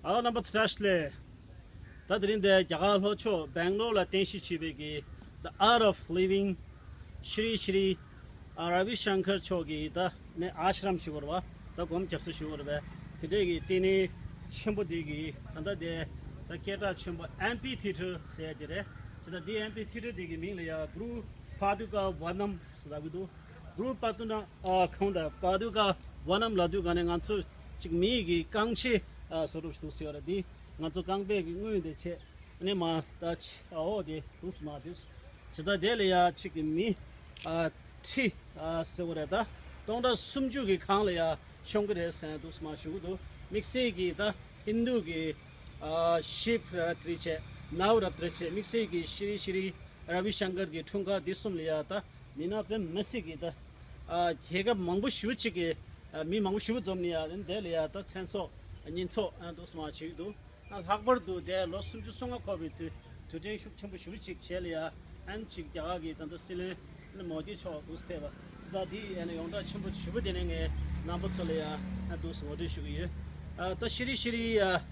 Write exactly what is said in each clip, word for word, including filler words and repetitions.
ཨ་རྣམ་པ་ཚོ་བཀྲ་ཤིས་བདེ་ལེགས། ད་དེ་རིང་འདི་རྒྱ་གར་ལྷོ་ཕྱོགས་སྦེང་ལོར་ལ་རྟེན་གཞི་བྱས་པའི་གི་The Art of Living Shri Shri Ravi Shankar མཆོག་གི་ད་ནི་ཨཱཤ་རམ་ཞུ་བར་བ་ད་སྒོམ་རྒྱབ་ས་ཞུ་བར་བས། དེ་འདྲའི་གི་ལྟེ་གནས་ཆེན་པོ་འདི་གི་ད་ལྟ་དེ་ད་སྐད་གྲགས་ཆེན་པོ་ཨེམ་ཕི་ཐི་ཡེ་ཊར་ཟེར་ཡ་དེ་རེད། ཇི་ལྟར་འདི་ཨེམ་ཕི་ཐི་ཡེ་ཊར་འདི་གི་མིང་ལ་ཡ་གུ་རུ་པ་དུ་ཀ་ཝ་ནམ་ཟེར་ལབ་གི་འདུག་གུ་རུ་པ་དུ་ན་ཨ་ཁོང་དང་པ་དུ་ཀ་ཝ་ནམ་ལབ་དུས་ག་ནས་ང་ཚོ་ཅིག་མི་ཡི་གི་རྐང་རྗེས་ཨ་བཟོ་འདྲ་ཞིག་འདུག་ཟེར་བ་རེད། འདི་ང་ཚོ་རྐང་པའི་གི་སྔོན་དེ་བྱས་ནས་མ་ད་ཅི་ཨ་འོ་དེ་འདུག་སེ་མ་འདུག་སེ་ཇི་ལྟར་དེ་ལ་ཡ་ཅིག་གི་མི་ཨ་ཁྲི་ཨ་ཟེར་བ་རེད། ད་སྟོང་ཕྲག་སུམ་ཅུ་གི་གང་ལ་ཡ་ཤོང་གི་རེད་ཟེར་འདུག་སེ་མ་ཞུ་གི་འདུག་དམིགས་བསལ་གྱི་ད་ཧིན་རྡུ་གི་ཨ་ཤིབ་ར་ཏྲི་བྱས་ནཱ་བ་ར་ཏྲི་བྱས་དམིགས་བསལ་གྱི་ཤི་རི་ཤི་རི་ར་བི་ཤང་ཀར་གྱི་འཁྲུངས་སྐར་འདི་གསུམ་ལ་ཡ་ད་མི་སྣ་དཔེ་མི་སྲིད་ཀྱི་ད་ཨ་རྒྱལ་ཁབ་མང་པོ་ཞེ་པོ་ཅིག་གི་ཨ་མི་མང་པོ་ཞེ་པོ་འཛོམས་ནས་ཡ་དེ་ལ་ཡ་ད་མཚན་ཚོགས་བརྙན་ཚོགས་ཨ་འདུག་སེ་མ་བྱེད་ཀྱི་འདུག་ཨ་ལྷག་པར་དུ་དེ་ལོ་སུམ་ཅུ་སོ་ལྔ་འཁོར་བའི་དུས་དུས་དྲན་ཤུགས་ཆེན་པོ་ཞེ་པོ་ཅིག་བྱས་ལ་ཡ་ཨན་ཅིག་རྒྱ་གར་གྱི་ད་ལྟ་སྲིད་བློན་ཨ་ནི་མོ་དི་མཆོག་འདུག་སེ་ཕེབས་པ་ཇི་ལྟར་འདི་ཨ་ནི་ཡོངས་གྲགས་ཆེན་པོ་ཞེ་པོ་དེ་ནས་ངས་རྣམ་པ་ཚོ་ལ་ཡ་ཨ་འདུག་སེ་ངོ་སྤྲོད་ཞུ་གི་ཡོད། ཨ་ད་ཤི་རི་ཤི་རི་ཨ་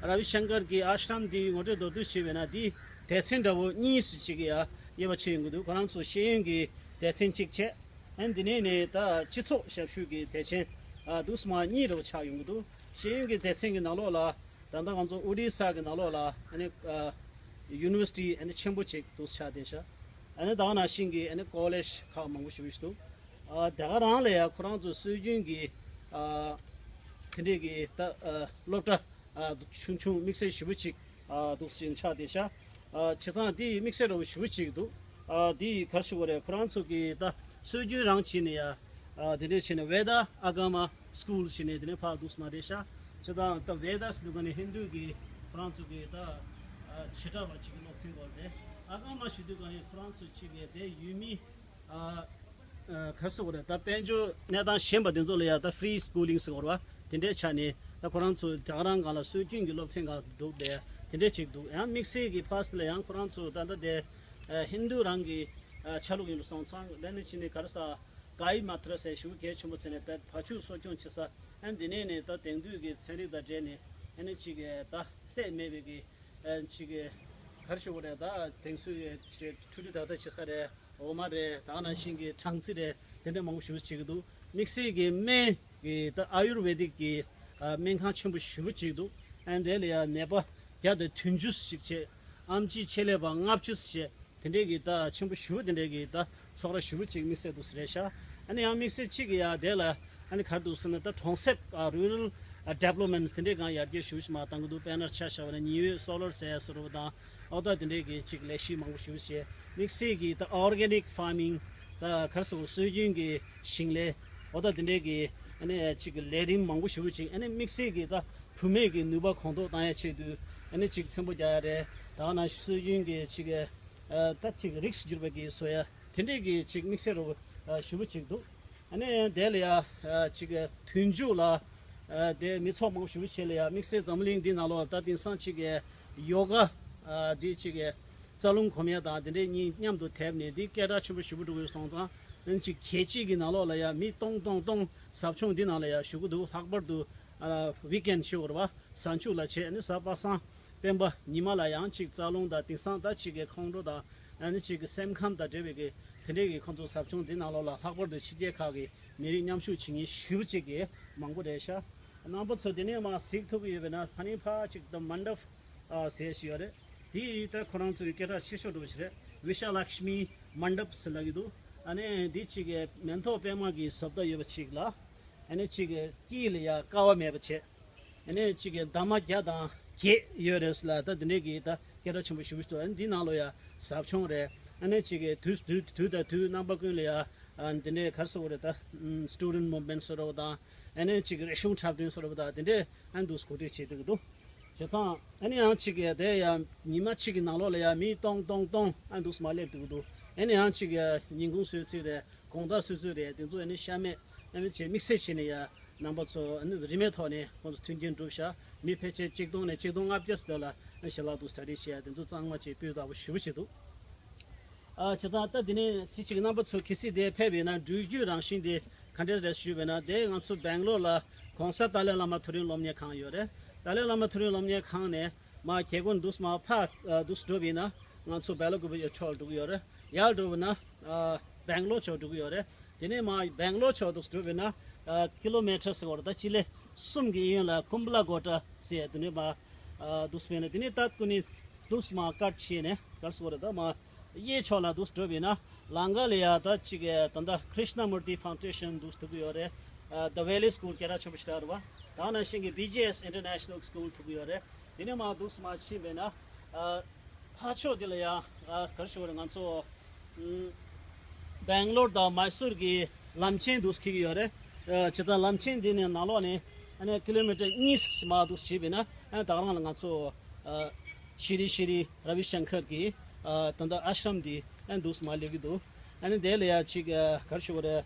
ར་བི་ཤང་ཀར་གྱི་ཨ་ཤྲམ་འདི་ངོ་སྤྲོད་མདོར་བསྡུས་བྱས་པས་ན་འདི་སྡེ་ཚན་འདྲ་བོ་གཉིས་སུ་ཅིག་ཡ་དབྱེ་བ་ཕྱེ་ཡོང་གི་འདུག་ཁོ་རང་ཚོ་ཤེས་ཡོན་གྱི་སྡེ་ཚན་གཅིག་བྱས། ཨ་ནི་འདི་ནས་ནས་ད་སྤྱི་ཚོགས་ཞབས་ཞུ་གི་སྡེ་ཚན་ཨ་འདུག་སེ་མ་གཉིས་འདྲ་བོ་ཆགས་ཡོང་གི་འདུག་ཤེས་ཡོན་གྱི་སྡེ་ཚན་གྱི་ནང་ལོགས་ལ་ད་ལྟ་ང་ཚོ་ཨོ་ཌི་ས་གི་ནང་ལོགས་ལ་ཨ་ནི་ཨ་ཡུ་ནི་ཝར་སི་ཊི་ཨ་ནི་ཆེན་པོ་ཅིག་འདུག་སེ་ཆགས་བསྡད་ཤག་ཨ་ནི་ད་ག་ནང་བཞིན་གྱི་ཨ་ནི་ཀོ་ལེཇ་ཁག་མང་པོ་ཞེ་པོ་ཞིག་འདུག་ཨ་དེ་ག་རང་ལ་ཡ་ཁོ་རང་ཚོ་སྲོལ་རྒྱུན་གྱི་ཨ་དེ་འདྲས་ཀྱི་ད་ཨ་སློབ་གྲྭ་ཨ་ཆུང་ཆུང་དམིགས་བསལ་ཞེ་པོ་ཅིག་ཨ་འདུག་སེ་ཆགས་བསྡད་ཤག་ཨ་བྱས་ཙང་དེ་དམིགས་བསལ་འདྲ་བོ་ཞེ་པོ་ཅིག་འདུག་ཨ་དེ་ག་རེ་ཞུ་དགོས་རེད། ཁོ་རང་ཚོ་གི་ད་སྲོལ་རྒྱུན་རང་བྱས་ནས་ཡ་ཨ་དེ་འདྲས་བྱས་ནས་ཝེ་ད་ཨ་ག་མ་སི་ཀུལ་བྱས་ནས་དེ་ནས་ཕར་འདུག་སེ་མ་རེད་ཤག་བྱས་ཙང་ད་ཝེ་ད་ཟེར་དུས་ག་ནས་ཧིན་རྡུ་གི་ཁོ་རང་ཚོ་གི་ད་ཨ་བྱེ་བྲག་པ་ཅིག་གི་སློབ་ཚན་སྐོར་རེད། ཨ་ག་མ་ཞུ་དུས་ག་ནས་ཁོ་རང་ཚོ་ཅིག་གི་དེ་ཡུལ་མི་ཨ་ཨ་ག་རེ་ཟེར་དགོས་རེད། ད་དཔལ་འབྱོར་གནས་སྟངས་ཞན་པ་དེ་ཚོ་ལ་ཡ་ད་ཕི་རི་སི་ཀུ་ལིང་ཟེར་དགོས་རེད་པ། དེ་འདྲའི་ཆ་ནས་ད་ཁོ་རང་ཚོ་ད་ག་རང་སྒང་ལ་སྲོལ་རྒྱུན་གྱི་སློབ་ཚན་སྒང་འདུག་དེ་དེ་འདྲའི་ཅིག་འདུག་ཡང་དམིགས་བསལ་གྱི་ཕ་སི་ལ་ཡང་ཁོ་རང་ཚོ་ད་ལྟ་དེ་ཨ་ཧིན་རྡུ་རང་གི་ཨ་ཆ་ལུགས་ཡིན་པ་སོང་ཙང་ལ་ནི་ཕྱི་ནས་ག་རེ་ཟ་གྷའི་མ་ཐུ་ར་ཟེར་ཞུ་གལ་ཆེན་པོ་བྱས་ནས་ད་བ་ཕྱུགས་གསོ་སྐྱོང་བྱེད་ས་ཨ་འདི་ནས་ནས་ད་དེང་དུས་ཀྱི་ཚན་རིག་དང་འབྲེལ་ནས་ཨ་ནི་ཅིག་ད་ལྷད་མེད་པའི་གི་ཨ་ཅིག་ག་རེ་ཞུ་དགོས་རེད། ད་དེང་སུའི་ཁྲུ་ཁྲུ་ད་ལྟ་བྱེད་ས་རེད། འོ་མ་རེད། ད་ག་ནང་བཞིན་གྱི་སྦྲང་རྩི་རེད། དེ་འདྲ་མང་པོ་ཞེ་པོ་བྱེད་ཀྱི་འདུག་དམིགས་བསལ་གྱི་སྨན་གྱི་ད་ཨ་ཡུར་ཝེ་དིག་གི་ཨ་སྨན་ཁང་ཆེན་པོ་ཞེ་པོ་ཅིག་འདུག་ཨ་དེ་ལ་ཡང་ནད་པ་བརྒྱ་དང་བདུན་ཅུ་ཞིག་བྱས། ཨེམ་ཆི་ཆེད་ལས་པ་ལྔ་བཅུ་བྱས། དེ་འདྲའི་གི་ད་ཆེན་པོ་ཞེ་པོ་དེ་འདྲའི་གི་ད་ཚོགས་ར་ཞེ་པོ་ཅིག་དམིགས་བསལ་འདུག་སེ་རེད་ཤག་ཨ་ནི་ཡང་དམིགས་བསལ་གཅིག་གི་ཡང་དེ་ལ་ཨ་ནི་ག་རེ་འདུག་ཟེར་ན་ད་གྲོང་གསེབ་ཨ་རུ་རལ་ཨ་ཌི་ཝེ་ལོབ་མེན་ཊི་དེ་འདྲའི་སྒང་ཡར་རྒྱས་ཞེ་པོ་ཞིག་མར་བཏང་གི་འདུག་དཔེར་ན་ཆ་བཞག་པ་ན་ཉི་འོད་སོ་ལར་ཟེར་ཡ་བཟོ་འདྲ་པོ་དང་། ཨོ་ད་དེ་འདྲའི་གི་ཅིག་ལས་གཞི་མང་པོ་ཞེ་པོ་བྱས། དམིགས་བསལ་གྱི་ད་ཨོར་གེ་ནིག་ཕར་མིང་ད་ག་རེ་ཟེར་དགོས། སྲོལ་རྒྱུན་གྱི་ཞིང་ལས་ཨོ་ད་དེ་འདྲའི་གི་ཨ་ནི་ཅིག་ལས་རིམ་མང་པོ་ཞེ་པོ་ཅིག་ཨ་ནི་དམིགས་བསལ་གྱི་ད་བུད་མེད་ཀྱི་ནུས་པ་གོང་མཐོར་བཏང་ཡ་ཆེད་དུ་ཨ་ནི་ཅིག་ཆེན་པོ་རྒྱག་ཡ་རེད། ད་ག་ནང་སྲོལ་རྒྱུན་གྱི་ཅིག་ཨ་ད་ཅིག་རིགས་སུ་གྱུར་པ་གི་བཟོ་ཡ་དེ་འདྲའི་གི་ཅིག་དམིགས་བསལ་རོ་ཞེ་པོ་ཅིག་འདུག་ཨ་ནི་དེ་ལ་ཡ་ཨ་ཅིག་དུས་མཇུག་ལ་ཨ་དེ་མི་ཚོགས་མང་པོ་ཞེ་པོ་བྱས་ལ་ཡ་དམིགས་བསལ་འཛམ་གླིང་འདི་ནང་ལོགས་ད་དེང་སང་ཅིག་ཡོ་ག་ཨ་དེ་ཅིག་རྩ་རླུང་སྒོམ་ཡ་དང་དེ་འདྲའི་གཉིས་མཉམ་དུ་དེབ་ནས་འདི་སྐད་གྲགས་ཆེན་པོ་ཞེ་པོ་འགྲོ་གི་ཡོད་སོང་ཙང་། ཨ་ནི་ཅིག་རྒྱལ་སྤྱི་གི་ནང་ལོགས་ལ་ཡ་མི་སྟོང་སྟོང་སྟོང་ཟབ་སྦྱོང་འདི་ནང་ལ་ཡ་ཞུགས་ཀྱི་འདུག་ལྷག་པར་དུ་ཨ་ཝིག་ཨེན་ཌི་ཞུ་དགོས་རེད་པ། གཟའ་མཇུག་ལ་བྱས། ཨ་ནི་གཟའ་པ་སངས་སྤེན་པ་ཉི་མ་ལ་ཡང་ཅིག་རྩ་རླུང་དང་དེང་སང་ད་ཅིག་གི་ཁོང་ཁྲོ་དང་ཨ་ནི་ཅིག་གི་སེམས་ཁམས་དང་འབྲེལ་བའི་གི་དེ་འདྲའི་གི་ཁོང་ཚོ་ཟབ་སྦྱོང་འདི་ནང་ལོགས་ལ་ལྷག་པར་དུ་ཕྱི་རྒྱལ་ཁག་གི་མི་རིགས་མཉམ་ཞུགས་བྱེད་མཁན་ཞེ་པོ་ཅིག་གི་མང་པོ་རེད་ཤག་རྣམ་པ་ཚོ་དེ་ནས་མར་གཟིགས་ཐུབ་ཀྱི་ཡོད་པས་ན་ཧ་ནི་ཕ་ཅིག་ད་མན་ཌབ་ཨ་ཟེར་ཞིག་ཡོད་རེད། དེ་ད་ཁོ་རང་ཚོའི་སྐད་གྲགས་ཆེ་ཤོས་འདྲ་པོ་ཞིག་རེད། བི་ཤ་ལཀྵ་མི་མན་ཌབ་ཟེར་ལབ་ཀྱི་འདུག་ཨ་ནི་འདི་ཅིག་གི་མེ་ཏོག་པད་མ་གི་བཟོ་ལྟ་ཡོད་པ་ཅིག་ལ། ཨ་ནི་ཅིག་གི་དཀྱིལ་ལ་ཡ་ཀ་བ་མེད་པ་བྱས། ཨ་ནི་ཅིག་གི་འདབ་མ་བརྒྱ་དང་བརྒྱད་ཡོད་རེད་ཟེར་ལ། ད་འདི་འདྲའི་གི་ད་སྐད་གྲགས་ཆེན་པོ་ཞེ་པོ་ཞིག་འདུག་ཨ་ནི་འདི་ནང་ལོགས་ཡ་ཟབ་སྦྱོང་རེད། ཨ་ནི་ཅིག་གི་དུས་དུས་དུས་དང་དུས་རྣམ་པ་ཀུན་ལ་ཡ་ཨ་འདི་འདྲའི་ག་རེ་ཟེར་དགོས་རེད། ད་སི་ཊུ་ཌེན་ཊི་མུབ་མེན་ཊི་ཟེར་བ་དང་། ཨ་ནི་ཅིག་རིག་གཞུང་འཁྲབ་སྟོན་ཟེར་བ་དང་དེ་འདྲའི་ཨ་འདུག་གོ་སྒྲིག་བྱེད་ཐུབ་ཀྱི་འདུག་བྱས་ཙང་ཨ་ནི་ཡང་ཅིག་གི་དེ་ཡང་ཉི་མ་གཅིག་གི་ནང་ལོགས་ལ་ཡང་མི་སྟོང་སྟོང་སྟོང་ཨ་འདུག་མར་སླེབས་ཐུབ་ཀྱི་འདུག་ཨ་ནི་ཡང་ཅིག་གི་ཉིན་གུང་གསོལ་ཚིགས་རེད། དགོང་དག་གསོལ་ཚིགས་རེད། དེ་ཚོ་ཨ་ནི་ཤ་མེད་ཨ་ནི་ཅིག་དམིགས་བསལ་བྱས་ནས་ཡང་རྣམ་པ་ཚོ་ཨ་ནི་རིན་མེད་ཐོག་ནས་ཁོང་ཚོ་མཐུན་རྐྱེན་བསྒྲུབས་ཤག་མི་ཕལ་ཆེར་གཅིག་སྟོང་ནས་གཅིག་སྟོང་ལྔ་བརྒྱ་ཙམ་ལ་ཨ་ཞལ་ལག་འདུག་གྲ་སྒྲིག་བྱས་ཡ་དེ་ཚོ་གཙང་མ་བྱས་སྤུས་དག་པོ་ཞེ་པོ་ཅིག་འདུག་ཨ་བྱས་ཙང་ད་འདི་ནས་ཅི་ཞིག་རྣམ་པ་ཚོ་གལ་སྲིད་དེ་ཕེབས་ཡོད་ན་འགྲུལ་བཞུད་རང་བཞིན་དེ་ག་འདྲ་རེད་ཞུས་པས་ན། དེ་ང་ཚོ་སྦེང་ལོར་ལ་༸གོང་ས་ཏཱ་ལའི་བླ་མ་མཐོ་རིམ་སློབ་གཉེར་ཁང་ཡོད་རེད། ཏཱ་ལའི་བླ་མ་མཐོ་རིམ་སློབ་གཉེར་ཁང་ནས་མར་རྒྱལ་སྒོ་འདུག་མར་ཕར་འདུག་འགྲོ་བ་ཡིན་ན་ང་ཚོ་སྦེལ་ཀོབ་ཕྱོགས་འགྲོ་གི་ཡོད་རེད། ཡར་འགྲོ་བ་ན་སྦེང་ལོར་ཕྱོགས་འགྲོ་གི་ཡོད་རེད། དེ་ནས་མར་སྦེང་ལོར་ཕྱོགས་འདུག་འགྲོ་བ་ཡིན་ན་ཀི་ལོ་མི་ཊར་ཟེར་བ་རེད། ད་སྤྱི་ལེ་གསུམ་གྱི་གཡས་གཡོན་ལ་ཀུམ་བྷ་ལ་གོ་ཊ་ཟེར་དེ་ནས་མར་འདུག་སྤེལ་ནས་དེ་ནས་ད་ཀུ་ནི་འདུག་མར་ཀཊ་བྱས་ནས་གར་སོང་རེད། ད་མར་གཡས་ཕྱོགས་ལ་འདུག་འགྲོ་བ་ཡིན་ན་ལམ་ཁ་ལ་ཡ་ད་ཅིག་ད་ལྟ་Krishnamurti Foundation འདུག་ཐུག་གི་ཡོད་རེད། The Valley School སྐད་གྲགས་ཆེན་པོ་ཞིག་རེད་བ། ད་ནང་བཞིན་གྱི་B J S International School ཐུག་གི་ཡོད་རེད། དེ་ནས་མར་འདུག་མར་ཕྱིན་པ་ཡིན་ན་ཕར་ཕྱོགས་དེ་ལ་ཡ་གར་སོང་རེད། ང་ཚོ་སྦེང་ལོར་དང་མའི་སུར་གྱི་ལམ་ཆེན་འདུག་འཁེལ་གྱི་ཡོད་རེད། ཨ་བྱས་ཙང་ལམ་ཆེན་འདི་ནས་ནང་ལོགས་ནས་ཨ་ནི་ཀི་ལོ་མི་ཊར་གཉིས་མར་འདུག་བྱས་པ་ཡིན་ན་ཨ་ནི་ད་ག་རང་ལ་ང་ཚོ་ཨ་ཤི་རི་ཤི་རི་ར་བི་ཤང་ཁར་གྱི་ཨ་ད་ལྟ་ཨ་ཤམ་འདི་ཨ་ནི་འདུག་མར་སླེབས་ཀྱི་འདུག་ཨ་ནི་དེ་ལ་ཡ་ཅིག་ཨ་གར་ཞུ་བ་རེད།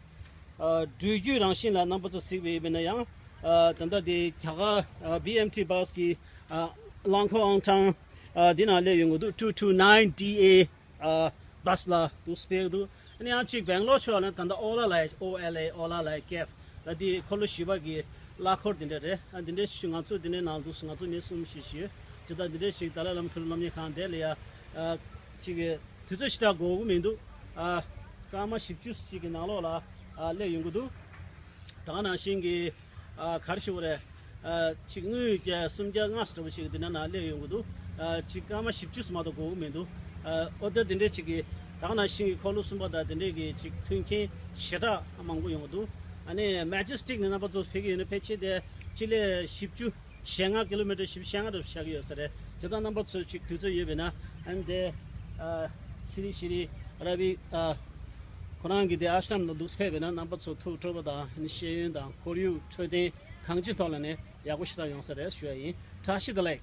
ཨ་འགྲུལ་བརྒྱུད་རང་བཞིན་ལ་རྣམ་པ་ཚོ་གཟིགས་པ་ཡིན་ན་ཡང་ཨ་ད་ལྟ་དེ་རྒྱ་གར་ཨ་B M T bus གི་ཨ་ལང་ཁོ་ཨང་གྲངས་ཨ་འདི་ནང་སླེབས་ཡོང་གི་འདུག two two nine D A ཨ་བྷས་ལ་འདུག་སྤེལ་འདུག་ཨ་ནི་ཡང་གཅིག་སྦེང་ལོར་ཕྱོགས་ལ་ད་ལྟ་ཨོ་ལ་ལའི་ཨོ་ཨེལ་ཨེ་ཨོ་ལ་ལའི་ཀེབ་ད་ལྟའི་འཁོར་ལོ་བཞི་པ་གི་གླ་འཁོར་འདི་འདྲ་རེད། ཨ་འདི་འདྲའི་ཞིག་ང་ཚོ་འདི་འདྲའི་ནང་འདུག་ང་ཚོ་མི་གསུམ་ཞིག་ཞུས་ཇི་ལྟར་འདི་འདྲའི་ཞིག་ཏཱ་ལའི་བླ་མ་མཐོ་རིམ་སློབ་གཉེར་ཁང་དེ་ལ་ཡ་ཨ་གཅིག་གི་དུས་ཚོད་ཞིག་ད་འགོར་གི་མི་འདུག་ཨ་སྐར་མ་བཞི་བཅུ་ཞིག་གི་ནང་ལོགས་ལ་ཨ་སླེབས་ཡོང་གི་འདུག་ད་ག་ནང་བཞིན་གྱི་ཨ་ག་རེ་ཞུ་དགོས་རེད། ཨ་ཅིག་དངུལ་བརྒྱ་སུམ་བརྒྱ་ལྔ་ཙམ་འདྲ་བོ་ཞིག་འདི་ན་ན་སླེབས་ཡོང་གི་འདུག་ཨ་ཅིག་སྐར་མ་བཞི་བཅུ་ཙམ་མ་གཏོགས་འགོར་གི་མི་འདུག་ཨ་ཨོ་ད་འདི་འདྲའི་ཅིག་གི་ད་ག་ནང་བཞིན་གྱི་འཁོར་ལོ་གསུམ་པ་དང་འདི་འདྲའི་གི་ཅིག་མཐུན་རྐྱེན་ཞེ་དྲག་མང་པོ་ཡོང་གི་འདུག་ཨ་ནི་མེ་ཇེ་སི་ཊིག་ནས་རྣམ་པ་ཚོ་ཕེབས་ཀྱི་ཡོད་ན་ཕལ་ཆེར་དེ་སྤྱི་ལེ་བཞི་བཅུ་ཞེ་ལྔ་ཀི་ལོ་མི་ཊར་བཞི་བཅུ་ཞེ་ལྔ་འདྲ་བོ་ཆགས་ཀྱི་ཡོད་ས་རེད། ཇི་ལྟར་རྣམ་པ་ཚོ་ཅིག་དུས་ཚོད་ཡོད་པ་ཡིན་ན་ཨ་ནི་དེ་ཨ་ཤི་རི་ཤི་རི་ར་བི་ཨ་ཁོ་རང་གི་དེ་ཨ་ཤམ་ལ་འདུག་ཕེབས་པ་ཡིན་ན་རྣམ་པ་ཚོ་ཐུགས་སྤྲོ་པོ་དང་ཨ་ནི་ཤེས་ཡོན་དང་ཁོར་ཡུག་འཕྲོད་བསྟེན་གང་ཅིའི་ཐོག་ལ་ནས་ཡག་པོ་ཞེ་དྲག་ཡོང་ས་རེད་ཞུ་ཡ་ཡིན། བཀྲ་ཤིས་བདེ་ལེགས།